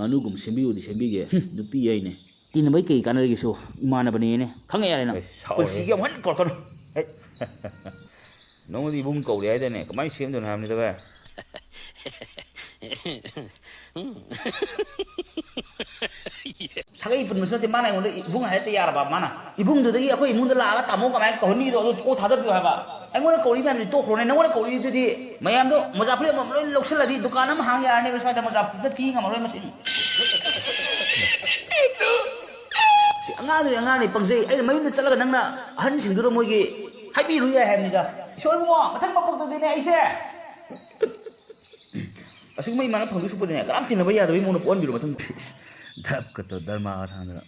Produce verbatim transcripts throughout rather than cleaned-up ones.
ꯉꯥꯅꯨꯒꯨꯝꯕ ꯁꯦꯝꯕꯤꯌꯨꯗꯤ ꯁꯦꯝꯕꯤꯒꯦ꯫ ꯍꯨꯝ, ꯅꯨꯄꯤ ꯍꯥꯏꯅꯦ꯫ ꯇꯤꯟꯅꯕꯩ ꯀꯩ ꯀꯥꯟꯅꯔꯤꯒꯦ ꯁꯨ? ꯏꯃꯥꯟꯅꯕꯅꯦꯅꯦ꯫ ꯈꯪꯉꯦ ꯌꯥꯔꯦ ꯅꯪ꯫ ꯑꯩ ꯁꯥꯎꯔꯦ꯫ ꯄꯨꯟꯁꯤꯒꯤ ꯑꯃꯨꯛ ꯍꯟꯅ ꯀꯧꯔꯛꯀꯅꯨ꯫ ꯑꯩ ꯅꯉꯣꯟꯗ ꯏꯕꯨꯡ ꯀꯧꯔꯦ ꯍꯥꯏꯗꯥꯏꯅꯦ? ꯀꯃꯥꯏꯅ ꯁꯦꯝꯗꯣꯏꯅꯣ ꯍꯥꯏꯕꯅꯤꯗ, ꯚꯥꯏ꯫ ꯁꯥꯒꯩ ꯄꯨꯟꯕꯁꯨ ꯅꯠꯇꯦ, ꯃꯥꯅ ꯑꯩꯉꯣꯟꯗ ꯏꯕꯨꯡ ꯍꯥꯏꯔꯛꯇ ꯌꯥꯔꯕ? ꯃꯥꯅ ꯏꯕꯨꯡꯗꯨꯗꯒꯤ ꯑꯩꯈꯣꯏ ꯏꯃꯨꯡꯗ ꯂꯥꯛꯑꯒ ꯇꯥꯃꯣ ꯀꯃꯥꯏꯅ ꯀꯧꯍꯟꯅꯤꯗꯣ ꯑꯗꯨ ꯀꯣꯛ ꯊꯥꯗꯕꯤꯌꯨ ꯍꯥꯏꯕ꯫ ꯑꯩꯉꯣꯟꯗ ꯀꯧꯔꯤ ꯃꯌꯥꯝꯗꯤ ꯇꯣꯛꯈ꯭ꯔꯣꯅꯦ, ꯅꯉꯣꯟꯗ ꯀꯧꯔꯤꯗꯨꯗꯤ ꯃꯌꯥꯝꯗꯣ ꯃꯣꯖꯥ ꯐꯨꯔꯤꯠ ꯑꯃꯃꯝ ꯂꯣꯏ ꯂꯧꯁꯤꯜꯂꯗꯤ ꯗꯨꯀꯥꯟ ꯑꯃ ꯍꯥꯡ ꯌꯥꯔꯅꯦꯕ ꯁ꯭ꯋꯥꯏꯗ, ꯃꯣꯖꯥ ꯐꯨꯔꯤꯠ ꯐꯤ ꯉꯝꯃꯔꯣꯏ ꯃꯁꯤꯡ꯫ ꯑꯉꯥꯡꯗꯨꯗꯤ ꯑꯉꯥꯡꯅꯤ, ꯄꯪꯖꯩ꯫ ꯑꯩꯅ ꯃꯌꯨꯝꯗ ꯆꯠꯂꯒ ꯅꯪꯅ ꯑꯍꯟꯁꯤꯡꯗꯨꯗ ꯃꯣꯏꯒꯤ ꯍꯥꯏꯕꯤꯔꯨ ꯌꯥꯏ ꯍꯥꯏꯕꯅꯤꯗ꯫ ꯏꯁꯣꯔ ꯏꯕꯨꯡꯉꯣ, ꯃꯊꯪ ꯃꯄꯣꯛꯇꯗꯤꯅꯦ ꯑꯩꯁꯦ ꯑꯁꯤꯒꯨꯝꯕ ꯏꯃꯥꯅ ꯐꯪꯗꯣꯏ ꯁꯨꯛꯄꯨꯗꯤꯅꯦ, ꯀꯅꯥꯝ ꯇꯤꯟꯅꯕ ꯌꯥꯗꯕꯒꯤ ꯃꯑꯣꯡꯗ ꯄꯣꯛꯍꯟꯕꯤꯔꯣ ꯃꯊꯪ꯫ ꯏꯁ, ꯙꯞꯀꯗꯣ ꯗꯔꯃꯥꯒ ꯁꯥꯗꯅ꯫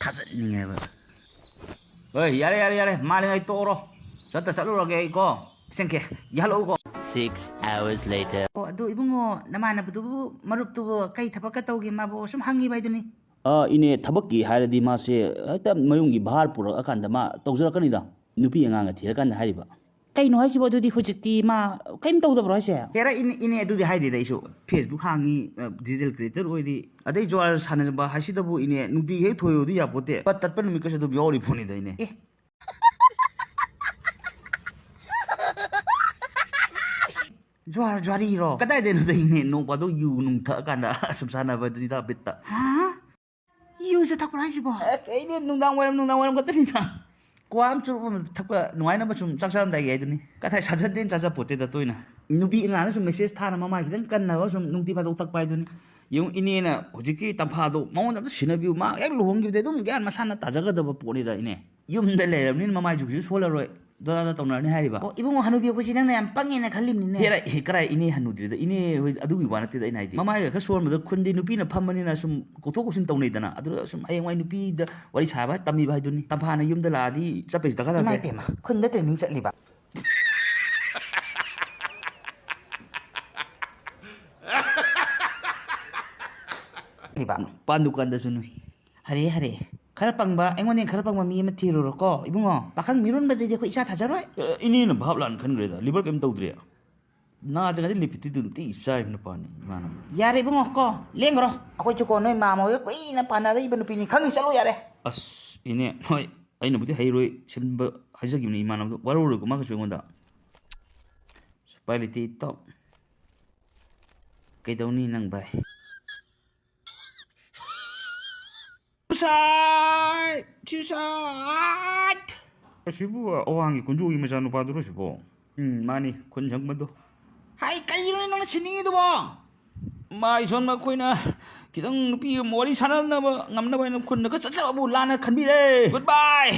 ꯊꯥꯖꯟꯅꯤꯡꯉꯦꯕ꯫ ꯍꯣꯏ, ꯌꯥꯔꯦ, ꯌꯥꯔꯦ, ꯌꯥꯔꯦ꯫ ꯃꯥꯂꯦꯝꯉꯩ ꯇꯣꯛꯑꯣꯔꯣ꯫ ꯆꯠꯇ ꯆꯠꯂꯨꯔꯒꯦ ꯑꯩꯀꯣ꯫ ꯏꯁꯪꯀꯦ, ꯌꯥꯍꯜꯂꯛꯎꯀꯣ꯫ Six hours later. ꯑꯣ, ꯑꯗꯨ ꯏꯕꯨꯡꯉꯣ, ꯅꯃꯥꯟꯅꯕꯗꯨꯕꯨ, ꯃꯔꯨꯞꯇꯨꯕꯨ ꯀꯩ ꯊꯕꯛꯀ ꯇꯧꯒꯦ? ꯃꯥꯕꯨ ꯁꯨꯝ ꯍꯪꯉꯤꯕ ꯍꯥꯏꯗꯨꯅꯤ꯫ ꯑ, ꯏꯅꯦ, ꯊꯕꯛꯀꯤ ꯍꯥꯏꯔꯗꯤ ꯃꯥꯁꯦ ꯍꯦꯛꯇ ꯃꯌꯨꯝꯒꯤ ꯚꯥꯔ ꯄꯨꯔꯛꯑꯀꯥꯟꯗ ꯃꯥ ꯇꯧꯖꯔꯛꯀꯅꯤꯗ꯫ ꯅꯨꯄꯤ ꯑꯉꯥꯡꯒ ꯊꯤꯔꯀꯥꯟꯗ ꯍꯥꯏꯔꯤꯕ꯫ ꯀꯩꯅꯣ ꯍꯥꯏꯁꯤꯕꯣ? ꯑꯗꯨꯗꯤ ꯍꯧꯖꯤꯛꯇꯤ ꯃꯥ ꯀꯩꯝ ꯇꯧꯗꯕ꯭ꯔꯣ ꯍꯥꯏꯁꯦ? ꯍꯦꯔꯥ, ꯏꯅꯦ, ꯏꯅꯦ, ꯑꯗꯨꯗꯤ ꯍꯥꯏꯗꯦꯗ ꯑꯩꯁꯨ꯫ Facebook ꯍꯥꯡꯉꯤ, ꯑ, digital creator ꯑꯣꯏꯔꯤ꯫ ꯑꯗꯩ ꯖꯨꯋꯥꯔ ꯁꯥꯟꯅꯕ ꯍꯥꯏꯁꯤꯗꯕꯨ, ꯏꯅꯦ, ꯅꯨꯡꯇꯤꯒꯤ ꯍꯦꯛ ꯊꯣꯏꯌꯨꯗꯤ ꯌꯥꯄꯣꯠꯇꯦ꯫ ꯄꯠ ꯇꯠꯄ ꯅꯨꯃꯤꯠꯀꯁꯨ ꯑꯗꯨꯝ ꯌꯥꯎꯔꯤ ꯄꯣꯠꯅꯤꯗ, ꯏꯅꯦ꯫ ꯑꯦ꯫ ꯖꯨꯋꯥꯔ, ꯖꯨꯋꯥꯔꯤꯔꯣ? ꯀꯗꯥꯏꯗꯩꯅꯣꯗ, ꯏꯅꯦ, ꯅꯣꯡ ꯐꯥꯗꯣꯛ ꯌꯨ ꯅꯨꯡ ꯊꯛꯑꯀꯥꯟꯗ ꯁꯨꯝ ꯁꯥꯟꯅꯕꯗꯨꯅꯤꯗ, ꯕꯤꯠꯇ꯫ ꯍꯥ? ꯌꯨꯁꯨ ꯊꯛꯄ꯭ꯔꯣ ꯍꯥꯏꯁꯤꯕꯣ? ꯑꯦ, ꯀꯩꯅꯣ, ꯅꯨꯡꯗꯥꯡ ꯋꯥꯏꯔꯝ, ꯅꯨꯡꯗꯥꯡ ꯋꯥꯏꯔꯝ ꯈꯛꯇꯅꯤꯗ꯫ ꯀ꯭ꯋꯥ ꯑꯃ ꯆꯨꯔꯨꯞ ꯑꯃ ꯊꯛꯄ ꯅꯨꯡꯉꯥꯏꯅꯕ ꯁꯨꯝ ꯆꯥꯛ ꯆꯥꯔꯝꯗꯥꯏꯒꯤ ꯍꯥꯏꯗꯨꯅꯤ꯫ ꯀꯗꯥꯏ ꯁꯥꯖꯠꯇꯦꯅ ꯆꯥꯖꯄꯣꯠꯇꯦꯗ ꯇꯣꯏꯅ꯫ ꯅꯨꯄꯤ ꯑꯉꯥꯡꯅ ꯁꯨꯝ message ꯊꯥꯅ ꯃꯃꯥꯏ ꯈꯤꯇꯪ ꯀꯟꯅꯕ ꯁꯨꯝ ꯅꯨꯡꯇꯤ ꯐꯥꯗꯣꯛ ꯊꯛꯄ ꯍꯥꯏꯗꯨꯅꯤ꯫ ꯌꯦꯡꯉꯨ, ꯏꯅꯦꯅ ꯍꯧꯖꯤꯛꯀꯤ ꯇꯝꯐꯥꯗꯣ ꯃꯉꯣꯟꯗ ꯑꯝꯇ ꯁꯤꯟꯅꯕꯤꯌꯨ꯫ ꯃꯥ ꯍꯦꯛ ꯂꯨꯍꯣꯡꯈꯤꯕꯗꯩ ꯑꯗꯨꯝ ꯒ꯭ꯌꯥꯟ ꯃꯁꯥꯅ ꯇꯥꯖꯒꯗꯕ ꯄꯣꯠꯅꯤꯗ, ꯏꯅꯦ꯫ ꯌꯨꯝꯗ ꯂꯩꯔꯕꯅꯤꯅ ꯃꯃꯥꯏꯁꯨ ꯀꯩꯁꯨ ꯁꯣꯜꯂꯔꯣꯏ꯫ ꯗꯣꯗꯥꯗ ꯇꯧꯅꯔꯅꯤ ꯍꯥꯏꯔꯤꯕ꯫ ꯑꯣ, ꯏꯕꯨꯡꯉꯣ, ꯍꯅꯨꯕꯤ ꯑꯩꯈꯣꯏꯁꯤ ꯅꯪꯅ ꯌꯥꯝ ꯄꯪꯉꯦꯅ ꯈꯜꯂꯤꯕꯅꯤꯅꯦ꯫ ꯍꯦꯔꯥ, ꯍꯦ, ꯀꯔꯥꯏ ꯏꯅꯦ ꯍꯅꯨꯗ꯭ꯔꯤꯗ? ꯏꯅꯦ ꯍꯣꯏ ꯑꯗꯨꯒꯤ ꯋꯥ ꯅꯠꯇꯦꯗ ꯑꯩꯅ ꯍꯥꯏꯗꯤ꯫ ꯃꯃꯥꯏꯒ ꯈꯔ ꯁꯣꯟꯕꯗ ꯈꯨꯟꯗꯤ ꯅꯨꯄꯤꯅ ꯐꯝꯕꯅꯤꯅ ꯁꯨꯝ ꯀꯧꯊꯣꯛ ꯀꯧꯁꯤꯟ ꯇꯧꯅꯩꯗꯅ꯫ ꯑꯗꯨꯗ ꯁꯨꯝ ꯍꯌꯦꯡꯋꯥꯏ ꯅꯨꯄꯤꯗ ꯋꯥꯔꯤ ꯁꯥꯕ ꯇꯝꯕꯤꯕ ꯍꯥꯏꯗꯨꯅꯤ꯫ ꯇꯝꯐꯥꯅ ꯌꯨꯝꯗ ꯂꯥꯛꯑꯗꯤ ꯆꯠꯄꯩꯁꯨ ꯗꯔꯀꯥꯔ ꯏꯃꯥ ꯇꯥꯗꯦ꯫ ꯏꯄꯦꯝꯃ, ꯈꯨꯟꯗ training ꯆꯠꯂꯤꯕ? ꯂꯤꯕ? ꯄꯥꯟ ꯗꯨꯀꯥꯟꯗꯁꯨ ꯅꯨꯏ꯫ ꯍꯔꯦ, ꯍꯔꯦ꯫ ꯈꯔ ꯄꯪꯕ, ꯑꯩꯉꯣꯟꯗꯒꯤ ꯈꯔ ꯄꯪꯕ ꯃꯤ ꯑꯃ ꯊꯤꯔꯨꯔꯣꯀꯣ, ꯏꯕꯨꯡꯉꯣ꯫ ꯄꯥꯈꯪ ꯃꯤꯔꯣꯟꯕꯗꯗꯤ ꯑꯩꯈꯣꯏ ꯏꯆꯥ ꯊꯥꯖꯔꯣꯏ꯫ ꯑꯦ, ꯏꯅꯦꯅ ꯚꯥꯞ ꯂꯥꯟꯅ ꯈꯟꯈ꯭ꯔꯦꯗ꯫ Liver ꯀꯩꯝ ꯇꯧꯗ꯭ꯔꯤ꯫ ꯅꯥꯗ꯭ꯔꯤꯉꯩꯗ ꯂꯤꯄꯤꯇꯤꯗꯨ ꯅꯨꯡꯇꯤꯒꯤ ꯆꯥꯏꯕꯅ ꯄꯥꯅꯤ ꯏꯃꯥꯅ꯫ ꯌꯥꯔꯦ ꯏꯕꯨꯡꯉꯣ ꯀꯣ, ꯂꯦꯡꯈ꯭ꯔꯣ꯫ ꯑꯩꯈꯣꯏꯁꯨ ꯀꯣ ꯅꯣꯏ ꯃꯥꯃ ꯍꯣꯏꯒ ꯀꯨꯏꯅ ꯄꯥꯟꯅꯔꯛꯏꯕ ꯅꯨꯄꯤꯅꯤ, ꯈꯪꯉꯤ, ꯆꯠꯂꯣ ꯌꯥꯔꯦ꯫ ꯑꯁ ꯏꯅꯦ, ꯍꯣꯏ, ꯑꯩꯅꯕꯨꯗꯤ ꯍꯩꯔꯣꯏ ꯁꯤꯟꯕ ꯍꯥꯏꯖꯈꯤꯕꯅꯤ ꯏꯃꯥꯟꯅꯕꯗꯣ, ꯋꯥꯔꯧꯔꯣꯏꯀꯣ ꯃꯥ ꯀꯩꯁꯨ ꯑꯩꯉꯣꯟꯗ꯫ ꯎꯄꯥꯏ ꯂꯩꯇꯦ ꯏꯇꯥꯎ꯫ ꯀꯩꯗꯧꯅꯤ ꯅꯪ ꯚꯥꯏ? ꯁꯨꯁꯥꯏꯠ! ꯁꯨꯁꯥꯏꯠ! ꯑꯁꯤꯕꯨ ꯑꯋꯥꯡꯒꯤ ꯀꯨꯟꯖꯣꯒꯤ ꯃꯆꯥꯅꯨꯄꯥꯗꯨꯔꯣ ꯁꯤꯕꯣ? ꯎꯝ, ꯃꯥꯅꯤ, ꯈꯨꯟ ꯁꯪꯕꯗꯣ꯫ ꯍꯥꯏ, ꯀꯩꯅꯣꯅꯦ ꯅꯪꯅ ꯁꯤꯟꯅꯤꯡꯉꯤꯗꯨꯕꯣ? ꯃꯥ ꯏꯁꯣꯟꯕ ꯑꯩꯈꯣꯏꯅ ꯈꯤꯇꯪ ꯅꯨꯄꯤ ꯑꯃ ꯋꯥꯔꯤ ꯁꯥꯟꯅꯅꯕ ꯉꯝꯅꯕ ꯍꯥꯏꯅ ꯈꯨꯟꯗ ꯈꯔ ꯆꯠꯆꯕꯕꯨ ꯂꯥꯟꯅ ꯈꯟꯕꯤꯔꯦ꯫ Goodbye!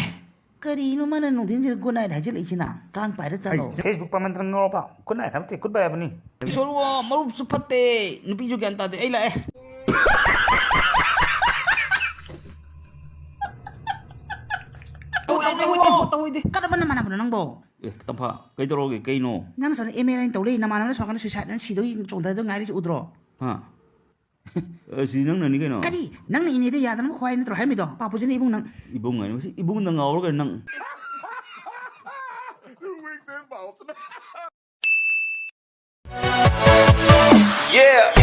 ꯀꯔꯤꯅꯣ ꯃꯥꯅ ꯅꯨꯡꯊꯤꯟꯁꯤꯗ good night ꯍꯥꯏꯖꯤꯜꯂꯛꯏꯁꯤꯅ? ꯀꯥꯡ ꯄꯥꯏꯔ ꯆꯠꯂꯣ꯫ Facebook ꯄꯥꯏꯃꯟꯗꯅ ꯉꯥꯎꯔꯕ? Good night ꯍꯥꯏꯕ ꯅꯠꯇꯦ, goodbye ꯍꯥꯏꯕꯅꯤ꯫ ꯏꯁꯣꯔꯕꯨ ꯃꯔꯨꯞꯁꯨ ꯐꯠꯇꯦ, ꯅꯨꯄꯤꯁꯨ ꯒ꯭ꯌꯥꯟ ꯇꯥꯗꯦ꯫ ꯑꯩ ꯂꯥꯛꯑꯦ꯫ ꯇꯧ-, ꯇꯧ-, ꯇꯧ-, ꯇꯧ-, ꯇꯧ-, ꯇꯧ-, ꯇꯧ-, ꯀꯔꯝꯕ ꯅꯃꯥꯟꯅꯕꯅꯣ ꯅꯪꯕꯣ? ꯑꯦ, ꯇꯝꯐꯥ, ꯀꯩꯗꯧꯔꯒꯦ? ꯀꯩꯅꯣ? ꯅꯪ ꯁꯣꯝꯗ ML ꯑꯣꯏꯅ ꯇꯧ ꯂꯩ, ꯅꯃꯥꯟꯅꯕꯅ ꯁꯣꯝ ꯅꯥꯀꯟꯗ suicide ꯅ ꯁꯤꯗꯧꯒꯤ ꯆꯣꯡꯊꯗꯧ ꯉꯥꯏꯔꯤꯁꯦ ꯎꯗ꯭ꯔꯣ? ꯍꯥ? ꯑꯁꯤ ꯅꯪꯅꯅꯤ ꯀꯩꯅꯣ? ꯀꯔꯤ? ꯅꯪꯅ ꯏꯅꯦꯗ ꯌꯥꯗꯅꯕ ꯈ꯭ꯋꯥꯏ ꯅꯠꯇ꯭ꯔꯣ ꯍꯥꯏꯔꯝꯃꯤꯗꯣ? ꯄꯥꯞ ꯄꯨꯖꯅꯤ ꯏꯕꯨꯡ ꯅꯪ꯫ ꯏꯕꯨꯡ ꯍꯥꯏꯅ ꯃꯁꯤ ꯏꯕꯨꯡꯗ ꯉꯥꯎꯔꯒ ꯅꯪ꯫ Yeah!